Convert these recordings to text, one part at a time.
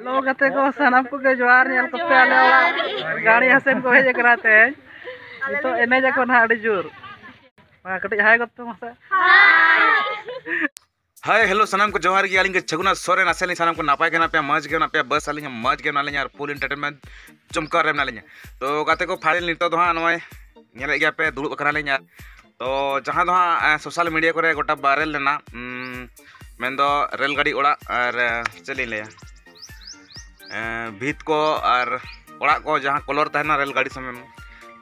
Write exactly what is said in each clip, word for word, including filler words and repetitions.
ᱛᱚ ᱜᱟᱛᱮ ᱠᱚ, ᱥᱟᱱᱟᱢ ᱠᱚᱜᱮ ᱡᱚᱦᱟᱨ᱾ ᱧᱮᱞ ᱠᱚᱯᱮ, ᱟᱞᱮ ᱚᱲᱟᱜ ᱜᱟᱹᱲᱤ ᱦᱟᱥᱮᱱ ᱠᱚ ᱦᱮᱡ ᱟᱠᱟᱱᱟ ᱛᱮᱦᱮᱧ᱾ ᱱᱤᱛᱚᱜ ᱮᱱᱮᱡ ᱟᱠᱚ ᱱᱟᱦᱟᱜ ᱟᱹᱰᱤ ᱡᱳᱨ᱾ ᱢᱟ ᱠᱟᱹᱴᱤᱡ ᱦᱟᱭ ᱜᱚᱫ ᱯᱮ ᱢᱟᱥᱮ᱾ ᱦᱟᱭ, ᱦᱮᱞᱳ, ᱥᱟᱱᱟᱢ ᱠᱚ ᱡᱚᱦᱟᱨ ᱜᱮ᱾ ᱟᱹᱞᱤᱧ ᱜᱮ ᱪᱷᱟᱹᱜᱩᱱᱟ ᱥᱚᱨᱮᱱ᱾ ᱟᱥᱮ ᱟᱹᱞᱤᱧ ᱥᱟᱱᱟᱢ ᱠᱚ ᱱᱟᱯᱟᱭ ᱜᱮ ᱦᱮᱱᱟᱜ ᱯᱮᱭᱟ, ᱢᱚᱡᱽ ᱜᱮ ᱢᱮᱱᱟᱜ ᱯᱮᱭᱟ᱾ ᱵᱟᱥ ᱟᱹᱞᱤᱧ ᱦᱚᱸ ᱢᱚᱡᱽ ᱜᱮ ᱢᱮᱱᱟᱜ ᱞᱤᱧᱟ ᱟᱨ ᱯᱷᱩᱞ ᱮᱱᱴᱟᱨᱴᱮᱱᱢᱮᱱᱴ ᱪᱚᱢᱠᱟᱣ ᱨᱮ ᱢᱮᱱᱟᱜ ᱞᱤᱧᱟ᱾ ᱛᱚ ᱜᱟᱛᱮ ᱠᱚ, ᱯᱷᱟᱭᱱᱮᱞ ᱱᱤᱛᱚᱜ ᱫᱚ ᱦᱟᱸᱜ ᱱᱚᱜᱼᱚᱭ ᱧᱮᱞᱮᱫ ᱜᱮᱭᱟ ᱯᱮ, ᱫᱩᱲᱩᱵ ᱟᱠᱟᱱᱟᱞᱤᱧ᱾ ᱟᱨ ᱛᱚ ᱡᱟᱦᱟᱸ ᱫᱚ ᱦᱟᱸᱜ, ᱮ, ᱥᱳᱥᱟᱞ ᱢᱤᱰᱤᱭᱟ ᱠᱚᱨᱮ ᱜᱚᱴᱟ ᱵᱷᱟᱭᱨᱟᱞ ᱞᱮᱱᱟ, ᱩᱢ, ᱢᱮᱱᱫᱚ ᱨᱮᱹᱞ ᱜᱟᱹᱰᱤ ᱚᱲᱟᱜ ᱟᱨ, ᱮ, ᱪᱮᱫ ᱞᱤᱧ ᱞᱟᱹᱭᱟ, ᱮ, ᱵᱷᱤᱛ ᱠᱚ ᱟᱨ ᱚᱲᱟᱜ ᱠᱚ ᱡᱟᱦᱟᱸ ᱠᱚᱞᱚᱨ ᱛᱟᱦᱮᱱᱟ ᱨᱮᱹᱞ ᱜᱟᱹᱰᱤ ᱥᱚᱢᱮᱛ,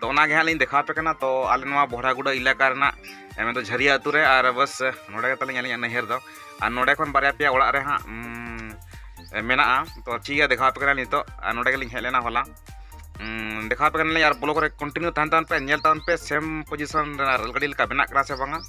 ᱛᱚ ᱚᱱᱟ ᱜᱮ ᱦᱟᱸᱜ ᱞᱤᱧ ᱫᱮᱠᱷᱟᱣ ᱟᱯᱮ ᱠᱟᱱᱟ᱾ ᱛᱚ ᱟᱞᱮ ᱱᱚᱣᱟ ᱵᱚᱦᱲᱟᱜᱩᱰᱟᱹ ᱮᱞᱟᱠᱟ ᱨᱮᱱᱟᱜ, ᱮ, ᱢᱮᱱᱫᱚ ᱡᱷᱟᱹᱨᱤᱭᱟᱹ ᱟᱹᱛᱩ ᱨᱮ, ᱟᱨ ᱵᱟᱥ ᱱᱚᱰᱮ ᱜᱮ ᱛᱟᱞᱤᱧ ᱟᱹᱞᱤᱧᱟᱜ ᱱᱟᱹᱭᱦᱟᱹᱨ ᱫᱚ᱾ ᱟᱨ ᱱᱚᱰᱮ ᱠᱷᱚᱱ ᱵᱟᱨᱭᱟ ᱯᱮᱭᱟ ᱚᱲᱟᱜ ᱨᱮ ᱦᱟᱸᱜ, ᱩᱢ, ᱮ, ᱢᱮᱱᱟᱜᱼᱟ᱾ ᱛᱚ ᱴᱷᱤᱠ ᱜᱮᱭᱟ, ᱫᱮᱠᱷᱟᱣ ᱟᱯᱮ ᱠᱟᱱᱟ ᱱᱤᱛᱚᱜ᱾ ᱟᱨ ᱱᱚᱰᱮ ᱜᱮᱞᱤᱧ ᱦᱮᱡ ᱞᱮᱱᱟ ᱦᱚᱞᱟ᱾ ᱩᱸ, ᱫᱮᱠᱷᱟᱣ ᱟᱯᱮ ᱠᱟᱱᱟᱞᱤᱧ ᱟᱨ ᱵᱞᱚᱜ ᱨᱮ ᱠᱚᱱᱴᱤᱱᱤᱭᱩ ᱛᱟᱦᱮᱱ ᱛᱟᱵᱚᱱ ᱯᱮ, ᱧᱮᱞ ᱛᱟᱵᱚᱱ ᱯᱮ ᱥᱮᱢ ᱯᱚᱡᱤᱥᱚᱱ ᱨᱮᱱᱟᱜ ᱨᱮᱹᱞ ᱜᱟᱹᱰᱤ ᱞᱮᱠᱟ ᱵᱮᱱᱟᱜ ᱠᱟᱱᱟ ᱥᱮ ᱵᱟᱝᱟ᱾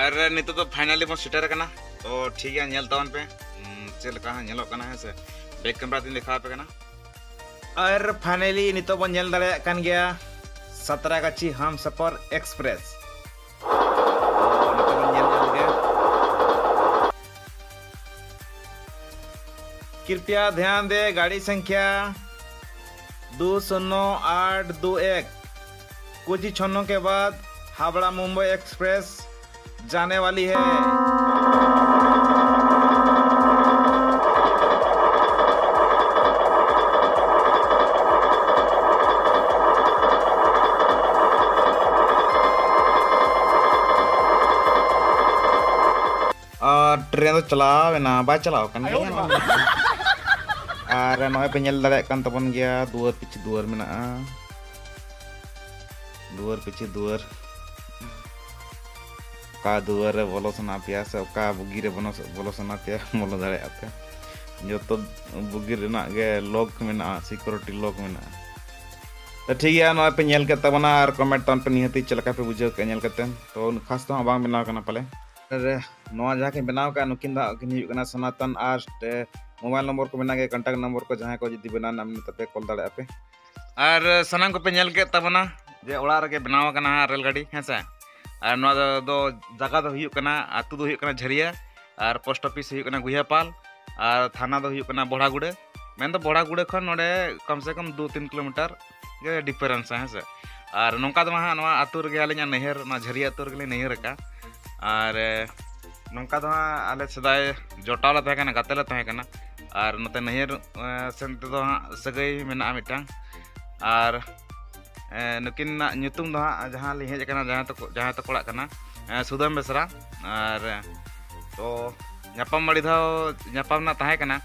ᱟᱨ ᱱᱤᱛᱚᱜ ᱫᱚ ᱯᱷᱟᱭᱱᱟᱞᱤ ᱵᱚᱱ ᱥᱮᱴᱮᱨ ᱟᱠᱟᱱᱟ᱾ ᱛᱚ ᱴᱷᱤᱠ ᱜᱮᱭᱟ, ᱧᱮᱞ ᱛᱟᱵᱚᱱ ᱯᱮ, ᱩᱸ, ᱪᱮᱫ ᱞᱮᱠᱟ ᱦᱟᱸᱜ ᱧᱮᱞᱚᱜ ᱠᱟᱱᱟ, ᱦᱮᱸ ᱥᱮ᱾ ᱵᱮᱠ ᱠᱮᱢᱮᱨᱟ ᱛᱤᱧ ᱫᱮᱠᱷᱟᱣ ᱟᱯᱮ ᱠᱟᱱᱟ᱾ ᱟᱨ ᱯᱷᱟᱭᱱᱟᱞᱤ ᱱᱤᱛᱚᱜ ᱵᱚᱱ ᱧᱮᱞ ᱫᱟᱲᱮᱭᱟᱜ ᱠᱟᱱ ᱜᱮᱭᱟ ᱥᱟᱛᱨᱟᱜᱟᱪᱷᱤ ᱦᱟᱢᱥᱟᱯᱷᱟᱨ ᱮᱠᱥᱯᱨᱮᱥ᱾ ᱛᱚ ᱱᱤᱛᱚᱜ ᱵᱚᱱ ᱧᱮᱞ ᱧᱟᱢ ᱜᱮᱭᱟ᱾ कृपया ध्यान दें, गाड़ी संख्या दो शून्य आठ दो एक। कुछ ही क्षणों के बाद हावड़ा मुंबई एक्सप्रेस जाने वाली है। ᱟᱨ ᱴᱨᱮᱱ ᱫᱚ ᱪᱟᱞᱟᱣ ᱮᱱᱟ, ᱵᱟᱭ ᱪᱟᱞᱟᱣ ᱠᱟᱱ ᱜᱮᱭᱟ᱾ ᱟᱨ ᱱᱚᱜᱼᱚᱭ ᱯᱮ ᱧᱮᱞ ᱫᱟᱲᱮᱭᱟᱜ ᱠᱟᱱ ᱛᱟᱵᱚᱱ ᱜᱮᱭᱟ, ᱫᱩᱣᱟᱹᱨ ᱯᱤᱪᱷᱤ ᱫᱩᱣᱟᱹᱨ ᱢᱮᱱᱟᱜᱼᱟ᱾ ᱫᱩᱣᱟᱹᱨ ᱯᱤᱪᱷᱤ ᱫᱩᱣᱟᱹᱨ, ᱚᱠᱟ ᱫᱩᱣᱟᱹᱨ ᱨᱮ ᱵᱚᱞᱚ ᱥᱟᱱᱟ ᱯᱮᱭᱟ ᱥᱮ ᱚᱠᱟ ᱵᱩᱜᱤ ᱨᱮ ᱵᱚᱞᱚ ᱵᱚᱞᱚ ᱥᱟᱱᱟ ᱯᱮᱭᱟ, ᱵᱚᱞᱚ ᱫᱟᱲᱮᱭᱟᱜᱼᱟ ᱯᱮ᱾ ᱡᱚᱛᱚ ᱵᱩᱜᱤ ᱨᱮᱱᱟᱜ ᱜᱮ ᱞᱚᱠ ᱢᱮᱱᱟᱜᱼᱟ, ᱥᱤᱠᱩᱨᱤᱴᱤ ᱞᱚᱠ ᱢᱮᱱᱟᱜᱼᱟ᱾ ᱛᱚ ᱴᱷᱤᱠ ᱜᱮᱭᱟ, ᱱᱚᱜᱼᱚᱭ ᱯᱮ ᱧᱮᱞ ᱠᱮᱫ ᱛᱟᱵᱚᱱᱟ ᱟᱨ ᱠᱚᱢᱮᱱᱴ ᱛᱟᱵᱚᱱ ᱯᱮ ᱱᱤᱦᱟᱹᱛᱤ ᱪᱮᱫ ᱞᱮᱠᱟ ᱯᱮ ᱵᱩᱡᱷᱟᱹᱣ ᱠᱮᱫᱼᱟ ᱧᱮᱞ ᱠᱟᱛᱮ᱾ ᱛᱚ ᱩᱱᱟᱹᱜ ᱠᱷᱟᱥ ᱫᱚ ᱦᱟᱸᱜ ᱵᱟᱝ ᱵᱮᱱᱟᱣ ᱠᱟᱱᱟ ᱯᱟᱞᱮ᱾ ᱟᱨ ᱱᱚᱣᱟ ᱡᱟᱦᱟᱸ ᱠᱤᱱ ᱵᱮᱱᱟᱣ ᱠᱟᱜᱼᱟ, ᱱᱩᱠᱤᱱ ᱫᱚ ᱦᱟᱸᱜ ᱠᱤᱱ ᱦᱩᱭᱩᱜ ᱠᱟᱱᱟ ᱥᱚᱱᱟᱛᱚᱱ ᱟᱨᱴ᱾ ᱢᱳᱵᱟᱭᱤᱞ ᱱᱚᱢᱵᱚᱨ ᱠᱚ ᱢᱮᱱᱟᱜ ᱜᱮᱭᱟ, ᱠᱚᱱᱴᱟᱠᱴ ᱱᱚᱢᱵᱚᱨ ᱠᱚ, ᱡᱟᱦᱟᱸᱭ ᱠᱚ ᱡᱩᱫᱤ ᱵᱮᱱᱟᱣ ᱨᱮᱱᱟᱜ ᱢᱮᱱᱟᱜ ᱛᱟᱯᱮ, ᱠᱚᱞ ᱫᱟᱲᱮᱭᱟᱜᱼᱟ ᱯᱮ᱾ ᱟᱨ ᱥᱟᱱᱟᱢ ᱠᱚᱯᱮ ᱧᱮᱞ ᱠᱮᱫ ᱛᱟᱵᱚᱱᱟ ᱡᱮ ᱚᱲᱟᱜ ᱨᱮᱜᱮ ᱵᱮᱱᱟᱣ ᱟᱠᱟᱱᱟ ᱦᱟᱸᱜ ᱨᱮᱹᱞ ᱜᱟᱹᱰᱤ, ᱦᱮᱸ ᱥᱮ᱾ ᱟᱨ ᱱᱚᱣᱟ ᱫᱚ, ᱫᱚ ᱡᱟᱭᱜᱟ ᱫᱚ ᱦᱩᱭᱩᱜ ᱠᱟᱱᱟ, ᱟᱹᱛᱩ ᱫᱚ ᱦᱩᱭᱩᱜ ᱠᱟᱱᱟ ᱡᱷᱟᱹᱨᱤᱭᱟᱹ, ᱟᱨ ᱯᱳᱥᱴ ᱚᱯᱷᱤᱥ ᱦᱩᱭᱩᱜ ᱠᱟᱱᱟ ᱜᱩᱦᱤᱭᱟᱯᱟᱞ, ᱟᱨ ᱛᱷᱟᱱᱟ ᱫᱚ ᱦᱩᱭᱩᱜ ᱠᱟᱱᱟ ᱵᱚᱲᱟᱜᱩᱲᱟᱹ᱾ ᱢᱮᱱᱫᱚ ᱵᱚᱲᱟᱜᱩᱲᱟᱹ ᱠᱷᱚᱱ ᱱᱚᱰᱮ ᱠᱚᱢ ᱥᱮ ᱠᱚᱢ ᱫᱩ ᱛᱤᱱ ᱠᱤᱞᱳᱢᱤᱴᱟᱨ ᱜᱮ ᱰᱤᱯᱷᱟᱨᱮᱱᱥ, ᱦᱮᱸ ᱥᱮ᱾ ᱟᱨ ᱱᱚᱝᱠᱟ ᱫᱚ ᱦᱟᱸᱜ ᱱᱚᱣᱟ ᱟᱹᱛᱩ ᱨᱮᱜᱮ ᱟᱹᱞᱤᱧᱟᱜ ᱱᱟᱹᱭᱦᱟᱹᱨ, ᱱᱚᱣᱟ ᱡᱷᱟᱹᱨᱤᱭᱟᱹ ᱟᱹᱛᱩ ᱨᱮᱜᱮᱞᱤᱧ ᱱᱟᱹᱭᱦᱟᱹᱨ ᱟᱠᱟᱫᱼᱟ᱾ ᱟᱨ ᱮ, ᱱᱚᱝᱠᱟ ᱫᱚ ᱦᱟᱸᱜ ᱟᱞᱮ ᱥᱮᱫᱟᱭ ᱡᱚᱴᱟᱣ ᱞᱮ ᱛᱟᱦᱮᱸ ᱠᱟᱱᱟ, ᱜᱟᱛᱮ ᱞᱮ ᱛᱟᱦᱮᱸ ᱠᱟᱱᱟ᱾ ᱟᱨ ᱱᱚᱛᱮ ᱱᱟᱹᱭᱦᱟᱹᱨ, ᱮ, ᱥᱮᱱ ᱛᱮᱫᱚ ᱦᱟᱸᱜ ᱥᱟᱹᱜᱟᱹᱭ ᱢᱮᱱᱟᱜᱼᱟ ᱢᱤᱫᱴᱟᱝ᱾ ᱟᱨ ᱮ, ᱱᱩᱠᱤᱱᱟᱜ ᱧᱩᱛᱩᱢ ᱫᱚ ᱦᱟᱸᱜ ᱡᱟᱦᱟᱸ ᱞᱤᱧ ᱦᱮᱡ ᱟᱠᱟᱱᱟ, ᱡᱟᱦᱟᱸᱭ ᱛᱟᱠᱚ, ᱡᱟᱦᱟᱸᱭ ᱛᱟᱠᱚ ᱚᱲᱟᱜ ᱠᱟᱱᱟ, ᱮ, ᱥᱩᱫᱟᱹᱢ ᱵᱮᱥᱨᱟ᱾ ᱟᱨ ᱮ, ᱛᱚ ᱧᱟᱯᱟᱢ ᱟᱹᱰᱤ ᱫᱷᱟᱣ ᱧᱟᱯᱟᱢ ᱨᱮᱱᱟᱜ ᱛᱟᱦᱮᱸ ᱠᱟᱱᱟ᱾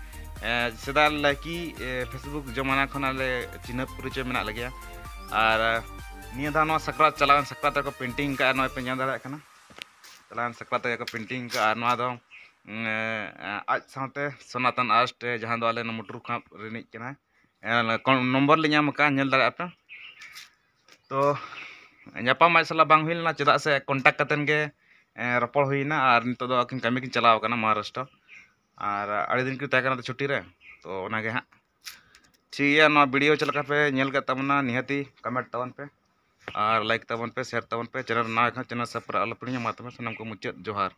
ᱮ, ᱥᱮᱫᱟᱭ ᱞᱟᱹᱠᱤ, ᱮ, ᱯᱷᱮᱥᱵᱩᱠ ᱡᱚᱢᱟᱱᱟ ᱠᱷᱚᱱ ᱟᱞᱮ ᱪᱤᱱᱦᱟᱹᱯ ᱯᱚᱨᱤᱪᱚᱭ ᱢᱮᱱᱟᱜ ᱞᱮᱜᱮᱭᱟ᱾ ᱟᱨ ᱮ, ᱱᱤᱭᱟᱹ ᱫᱷᱟᱣ ᱱᱚᱣᱟ ᱥᱟᱠᱨᱟᱛ, ᱪᱟᱞᱟᱣᱮᱱ ᱥᱟᱠᱨᱟᱛ ᱨᱮᱠᱚ ᱯᱮᱱᱴᱤᱝ ᱟᱠᱟᱫᱼᱟ, ᱱᱚᱜᱼᱚᱭ ᱯᱮ ᱧᱮᱞ ᱫᱟᱲᱮᱭᱟᱜ ᱠᱟᱱᱟ᱾ ᱪᱟᱞᱟᱣᱮᱱ ᱥᱟᱠᱨᱟᱛ ᱨᱮᱜᱮ ᱠᱚ ᱯᱮᱱᱴᱤᱝ ᱟᱠᱟᱫᱼᱟ᱾ ᱟᱨ ᱱᱚᱣᱟ ᱫᱚ, ᱩᱸ, ᱮ, ᱟᱡ ᱥᱟᱶᱛᱮ ᱥᱚᱱᱟᱛᱚᱱ ᱟᱨᱴ, ᱡᱟᱦᱟᱸ ᱫᱚ ᱟᱞᱮ ᱱᱚᱣᱟ ᱢᱩᱴᱨᱩ ᱠᱷᱟᱯ ᱨᱤᱱᱤᱡ ᱠᱟᱱᱟᱭ᱾ ᱮ, ᱠᱚᱱ-, ᱱᱚᱢᱵᱚᱨ ᱞᱤᱧ ᱮᱢ ᱟᱠᱟᱫᱼᱟ, ᱧᱮᱞ ᱫᱟᱲᱮᱭᱟᱜᱼᱟ ᱯᱮ᱾ ᱛᱚ ᱧᱟᱯᱟᱢ ᱟᱡ ᱥᱟᱞᱟᱜ ᱵᱟᱝ ᱦᱩᱭ ᱞᱮᱱᱟ, ᱪᱮᱫᱟᱜ ᱥᱮ ᱠᱚᱱᱴᱟᱠᱴ ᱠᱟᱛᱮᱱ ᱜᱮ, ᱮ, ᱨᱚᱯᱚᱲ ᱦᱩᱭᱱᱟ᱾ ᱟᱨ ᱱᱤᱛᱚᱜ ᱫᱚ ᱟᱹᱠᱤᱱ ᱠᱟᱹᱢᱤ ᱠᱤᱱ ᱪᱟᱞᱟᱣ ᱟᱠᱟᱱᱟ ᱢᱚᱦᱟᱨᱟᱥᱴᱨᱚ᱾ ᱟᱨ ᱟᱹᱰᱤ ᱫᱤᱱ ᱠᱤᱱ ᱛᱟᱦᱮᱸ ᱠᱟᱱᱟ ᱛᱚ ᱪᱷᱩᱴᱤ ᱨᱮ, ᱛᱚ ᱚᱱᱟᱜᱮ ᱦᱟᱸᱜ᱾ ᱴᱷᱤᱠ ᱜᱮᱭᱟ, ᱱᱚᱣᱟ ᱵᱷᱤᱰᱤᱭᱳ ᱪᱮᱫ ᱞᱮᱠᱟ ᱯᱮ ᱧᱮᱞ ᱠᱮᱫ ᱛᱟᱵᱚᱱᱟ, ᱱᱤᱦᱟᱹᱛᱤ ᱠᱚᱢᱮᱱᱴ ᱛᱟᱵᱚᱱ ᱯᱮ ᱟᱨ ᱞᱟᱭᱤᱠ ᱛᱟᱵᱚᱱ ᱯᱮ, ᱥᱮᱭᱟᱨ ᱛᱟᱵᱚᱱ ᱯᱮ᱾ ᱪᱮᱱᱮᱞ ᱱᱟᱣᱟ ᱠᱷᱟᱱ ᱪᱮᱱᱮᱞ ᱥᱟᱵᱥᱠᱨᱟᱭᱤᱵ ᱟᱞᱚ ᱯᱮ ᱦᱤᱲᱤᱧᱟ᱾ ᱢᱟ ᱛᱚᱵᱮ ᱥᱟᱱᱟᱢ ᱠᱚ ᱢᱩᱪᱟᱹᱫ ᱡᱚᱦᱟᱨ᱾